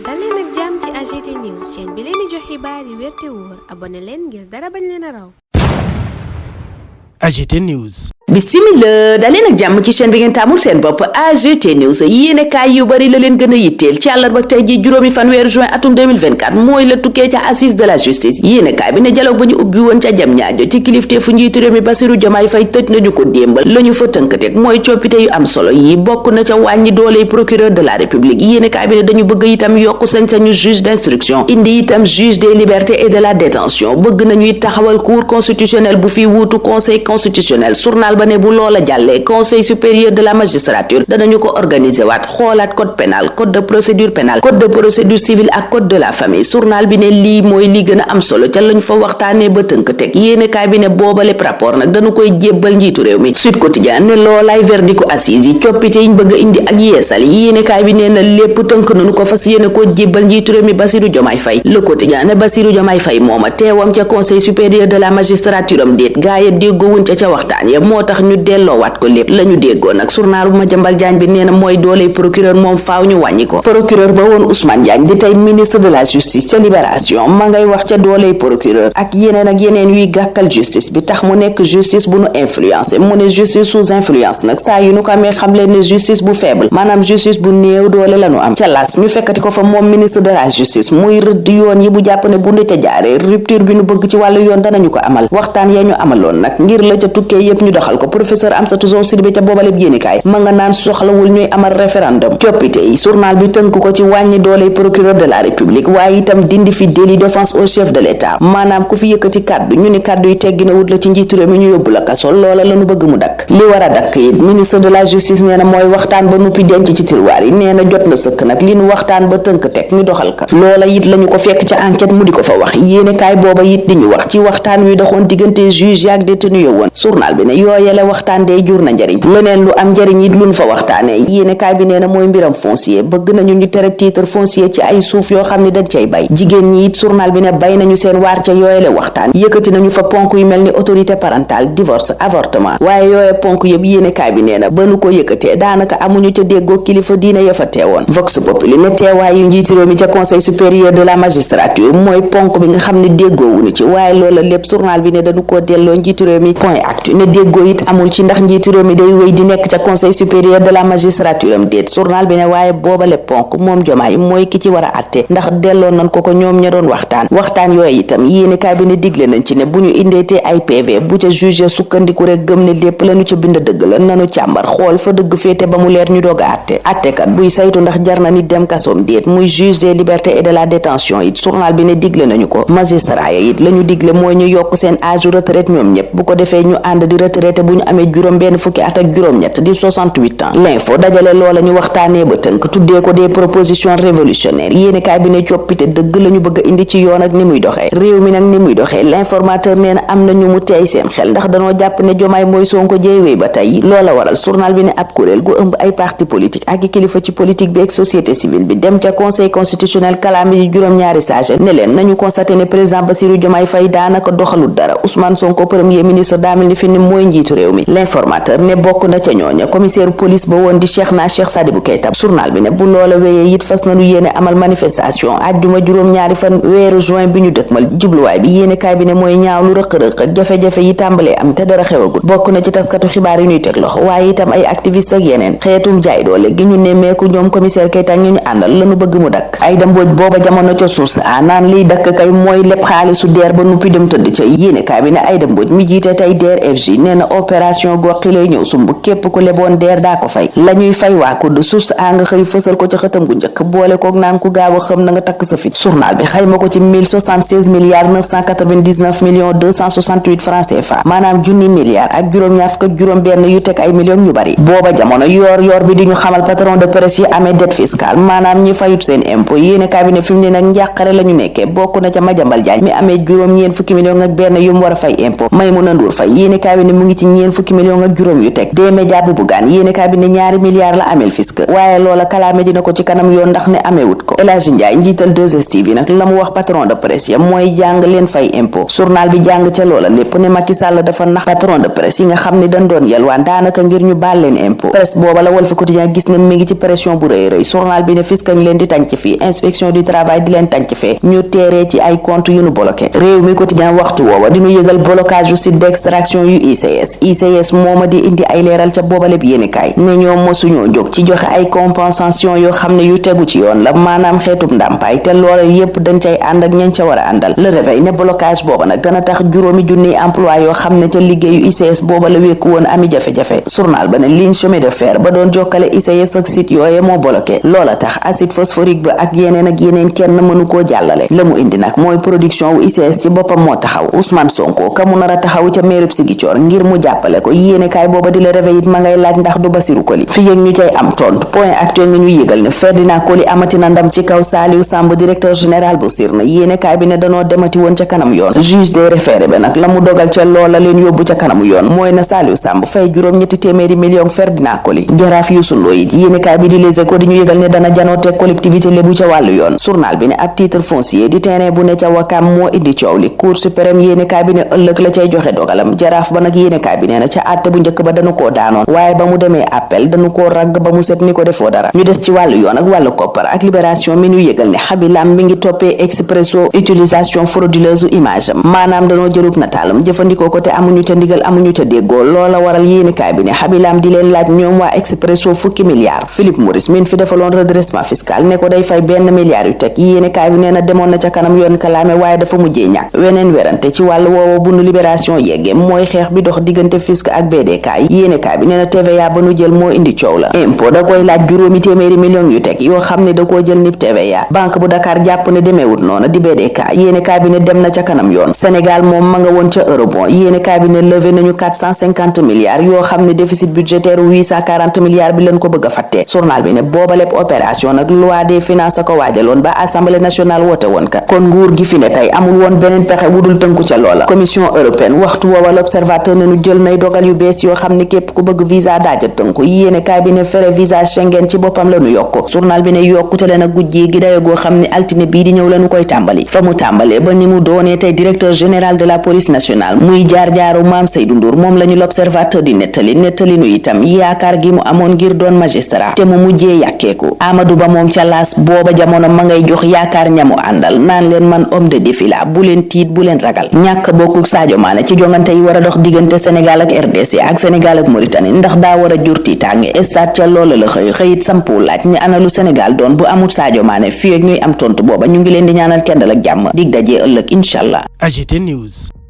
dal leen ak jàmm ci AGT News chaîne bi leen di jox xibaar yi wér te wóor abonné leen ngir dara bañ leen a raw. AGT News. Bismillah daleen ak jàmm ci chaîne bi ngeen taamul seen bopp AGT News yéene kaay yu bari la leen gën a yitteel ci àllarba tey ji juróomi fanweeru juin atum 2024 mooy la tukkee ca assise de la justice yéene kaay bi ne dialogue ba ñu ubbi woon ca jam ñaajo ci kilifteefu njiitu réew mi Bassirou Diomaye Faye tëj nañu ko démbal la ñu fa tënk teg mooy coppite yu am solo yi bokk na ca wàññi dooley procureur de la république yéene kaay bi ne dañu bëgg itam yokku sañ-sañu juge d'instruction indi itam juge des libertés et de la détention bëgg nañu it taxawal cour constitutionnel bu fi wuutu conseil constitutionnel journal ba ne bu loola jàllee conseil supérieur de la magistrature danañu ko organiser waat xoolaat code pénal code de procédure pénale code de procédure civile ak code de la famille journal bi ne lii mooy li gën a am solo ca lañ fa waxtaanee ba tënk teg yéenekaay bi ne booba lépp rapport nag dañu koy jébbal njiitu réew mi Sud Quotidien ne loolaay verdict assise yi coppite yiñ bëgg a indi ak yeesal yi yéenekaay bi nee na lépp tënk nañu ko fas yéene koo jébbal njiitu réew mi Bassirou Diomaye Faye Le Quotidien ne Bassirou Diomaye Faye mooma teewam ca conseil supérieur de la magistrature am déet gaaya déggoowuñ ca waxtaan ya moo tax ñu delloowaat ko lépp lañu déggoon nag journal bu Madiambal Diagne bi nee na mooy dooley procureur moom faaw ñu wàññi ko procureur ba woon Ousmane Diagne di tey ministre de la justice ca libération ma ngay wax ca dooley procureur ak yeneen yuy gàkkal justice bi tax mu nekk justice bu nu influencé mu ne justice sous influence nag saa yu nu ko amee xam leen ne justice bu faible maanaam justice bu néew doole lañu am ca las ñu fekkati ko fa moom ministre de la justice muy rëdd yoon yi bu jàpp ne bu nu ca jaaree rupture bi nu bëgg ci wàllu yoon danañu ko amal waxtaan ya ñu amaloon nag ngir la ca tukkee yépp ñu doxal ko professeur Amsatou Sow Sidibé ca boobaleb yéenikaay ma nga naan soxlawul ñuy amal référendum coppite yi journal bi tënk ko ci wàññi dooley procureur de la république waaye itam dindi fi délit d'offense au chef de l'état maanaam ku fi yëkkati kàddu ñu ni kàddu yi teggi na wut la ci njiitu réew mi ñu yóbbu la kaso loola lañu bëgg mu dakk li war a dakk it ministre de la justice nee na mooy waxtaan ba nuppi denc ci tiroir yi nee na jot na sëkk nag li nu waxtaan ba tënk teg ñu doxal ka loola it lañu ko fekk ca enquête mu di ko fa wax yéenikaay booba it di ñu wax ci waxtaan wi doxoon diggante juge yaak détenu yo woon journal bi ne yooyele waxtaan day jur na njariñ leneen lu am njariñ it luñ fa waxtaanee yéenekaay bi nee na mooy mbiram foncier bëgg nañu ñu tere titre foncier ci ay suuf yoo xam ne dañ cay bay jigéen ñi it journal bi ne bay nañu seen waar ca yooyele waxtaan yëkkati nañu fa ponk yu mel ni autorité parentale divorce avortement waaye yooye ponk yëpp yéenekaay bi nee na ba nu ko yëkkatee daanaka amuñu ca déggoo kilifa diine ya fa teewoon vox populi ne teewaay yu njiiti réew mi ca conseil supérieur de la magistrature mooy ponk bi nga xam ne déggoowuñu ci waaye loola lépp journal bi ne dañu koo delloo njiiti réew mi point actu ne déggoo it amul ci ndax njiitu réew mi day wéy di nekk ca conseil supérieur de la magistrature am déet journal bi ne waaye boobale ponk moom Diomaye mooy ki ci war a àtte ndax delloo nañ ko ñoom ña doon waxtaan yooyu itam yéenekaay bi ne digle nañ ci ne bu ñu indeetee ay PV bu ca juge sukkandiku rek gëm ne lépp lañu ca bind dëgg la nanu càmbar xool fa dëgg féete ba mu leer ñu doog a àtte àttekat buy saytu ndax jar na nit dem kasoom déet muy juge des libertés et de la détention it journal bi ne digle nañu ko magistrat ya it lañu digle mooy ñu yokk seen âge retraite ñoom ñëpp bu ko defee ñu ànd di retraité bu ñu amee juróom benn fukki at ak juróom-ñett di 68 ans l'info dajale loola ñu waxtaanee ba tënk tuddee ko des propositions révolutionnaires yéenekaay bi ne coppite dëgg lañu bëgg a indi ci yoon ak ni muy doxee réew mi nag ni muy doxee l'informateur nee na am na ñu mu teey seen xel ndax danoo jàpp ne Diomaye mooy Sonko jeewee ba tey loola waral journal bi ne ab kuréel gu ëmb ay parti politique ak i kilifa ci politique bi ak société civile bi dem ca conseil constitutionnel kalaame yi juróom-ñaari sage ne leen nañu constaté ne président Bassirou Diomaye Faye daanaka doxalul dara Ousmane Sonko premier ministre daamel ni fi ni mooy njiitu réew mi l'informateur ne bokk na ca ñooña commissaire police ba woon di Cheikh Sadibou Keita journal bi ne bu loola wéyee it fas nañu yéene amal manifestation àjjuma juróom-ñaari fan weeru juin bi ñu dëkkmal jubluwaay bi yéenekaay bi ne mooy ñaaw lu rëq-rëq ak jafe-jafe yi tàmbalee am te dara xewagut bokk na ci taskatu xibaar yi ñuy teg loxo waaye itam ay activiste ak yeneen xeetum jaay doole gi ñu nemmeeku ñoom commissaire Keita ñu àndal lañu bëgg mu dakk Aïda Mbodj booba jamono ca source a naan liy dakk kay mooy lépp xaalisu DER ba nuppi dem tëdd ca yéenekaay bi ne Aïda Mbodj mi jiite tey DER/FJ nee na opération goxi lay ñëw sumb képp ku leboon DER daa ko fay lañuy fay waa kudd source a nga xëy fësal ko ca xëtam gu njëkk boole koog naan ku gaaw a xam na nga takk sa fit journal bi xayma ko ci 1076 milliards 999 millions 268 francs CFA maanaam junni milliards ak juróom-ñaar fukk ak juróom benn yu teg ay millions yu bari booba jamono yoor bi di ñu xamal patron de presse yi amee dette fiscale maanaam ñi fayut seen impôt yéenekaay bi ne fi mu ne nag njàqare lañu nekkee bokk na ca Madiambal Diagne mi amee juróom ñeen fukki millions ak benn yu mu war a fay impôt Maïmouna Ndour Faye yéenekaay bi ne mu ngi ci ci ñeen fukki million ak juróom yu teg des médias bu Bougane yéenekaay bi ne ñaari milliards la ameel fisc waaye loola kalaame dina ko ci kanam yoon ndax ne ameewut ko El Hadji Ndiaye njiital 2STV nag la mu wax patron de presse ya mooy jàng leen fay impôt journal bi jàng ca loola lépp ne Macky Sall dafa nax patron de presse yi nga xam ne dañ doon yelwaan daanaka ngir ñu baal leen impôt presse booba la Walf Quotidien gis ne mi ngi ci pression bu rëy rëy journal bi ne fisc ngi leen di tànc fii inspection du travail di leen tànc fee ñu teeree ci ay compte yu nu bloqué réew mi quotidien waxtu woowa di ñu yëgal blocage yu site d'extraction yu ICS mooma di indi ay leeral ca boobaleb yéenekaay ne ñoom mosuñoo jóg ci joxe ay compensation yoo xam ne yu tegu ci yoon la maanaam xeetub ndàmpaay te loola yépp dañ cay ànd ak ñañ ca war a àndal le réveil ne blocage booba nag dana tax juróomi junniy emploi yoo xam ne ca liggéeyu ICS booba la wékku woon ami jafe-jafe journal ba ne ligne chemin de fer ba doon jokkale ICS ak site yooye moo bloqué loola tax acide phosphorique ba ak yeneen kenn mënu koo jàllale la mu indi nag mooy production wu ICS ci boppam moo taxaw Ousmane Sonko ka mu nar a taxaw ca meerub Ziguinchor ngir mu jàppale ko yéenekaay booba di la réveil it ma ngay laaj ndax du Bassirou Coly fi yëg ñu cay am tontu point actuel nga ñu yëgal ne Ferdinand Coly amati na ndam ci kaw Saliou Samb directeur général bu SIRNA yéenekaay bi ne danoo demati woon ca kanam yoon juge des référés ba nag la mu dogal ca loola leen yóbbu ca kanamu yoon mooy na Saliou Samb fay juróom-ñetti téeméeri million Ferdinand Coly jaraaf Youssou Ndoye it yéenekaay bi di Les Échos di ñu yëgal ne dana janoote collectivité lébu ca wàllu yoon journal bi ne ab titre foncier di terrain bu ne ca Wakam moo indi coow li Cour suprême yéenekaay bi ne ëllëg la cay joxe dogalam jaraaf ba nag yéenekaay bi nee na ca àtte bu njëkk ba dañu koo daanoon waaye ba mu demee appel dañu koo ragg ba mu set ni ko defoo dara ñu des ci wàllu yoon ak wàllu koppar ak libération mi ñu yëgal ne Habi Lam mi ngi toppee Expresso utilisation frauduleuse image am maanaam danoo jëlub nataalam jëfandikoo ko te amuñu ca ndigal amuñu ca déggoo loola waral yéenekaay bi ne Habi Lam di leen laaj ñoom waa Expresso fukki milliards Philippe Maurice min fi defaloon redressement fiscal ne ko day fay benn milliard yu teg yéenekaay bi nee na demoon na ca kanam yoon kalaame waaye dafa mujjee ñàkk weneen werante ci wàllu woowa bu nu libération yeggee mooy xeex bi dox diggante fisc ak BDK yéenekaay bi nee na TVA ba nu jël moo indi coow la impôt da koy laaj juróomi téeméeri millions yu teg yoo xam ne da koo jël nib TVA banque bu Dakar jàpp ne demeewut noona di BDK yéenekaay bi ne dem na ca kanam yoon Sénégal moom ma nga woon ca eurobond yéenekaay bi ne levé nañu 450 milliards yoo xam ne déficit budgétaire 840 milliards bi leen ko bëgg a fàtte journal bi ne booba lépp opération nag loi des finances ko waajaloon ba assemblée nationale woote woon ka kon nguur gi fi ne tey amul woon beneen pexe wudul tënku ca loola commission européenne waxtu woowa l'observateur ne nu jël nay dogal yu bees yoo xam ne képp ku bëgg visa daaja tënku yéenekaay bi ne fere visa Schengen ci boppam la nu yokk journal bi ne yokkute leen ak gujjee gi dayo goo xam ne altine bii di ñëw la nu koy tàmbali fa mu tàmbalee ba ni mu doonee tey directeur général de la police nationale muy jaar-jaaru Mame Seydou Ndour moom lañu l'observateur di nettali nu itam yaakaar gi mu amoon ngir doon magistrat te mu mujjee yàkkeeku Amadou Ba moom ca laas booba jamono ma ngay jox yaakaar ñamu àndal naan leen man homme de défi la bu leen tiit bu leen ragal ñàkk bokkuk Sadio Mané ci jongante yi war a dox diggante Sénégal ak RDC ak Sénégal ak Mauritanie ndax daa war a jur tiitaange stade ca loola la xëyit sampu laaj ñi ana lu Sénégal doon bu amul Sadio Mané fii ak ñuy am tontu booba ñu ngi leen di ñaanal kendal ak jàmm dig dajee ëllëg incha allah. AGT News.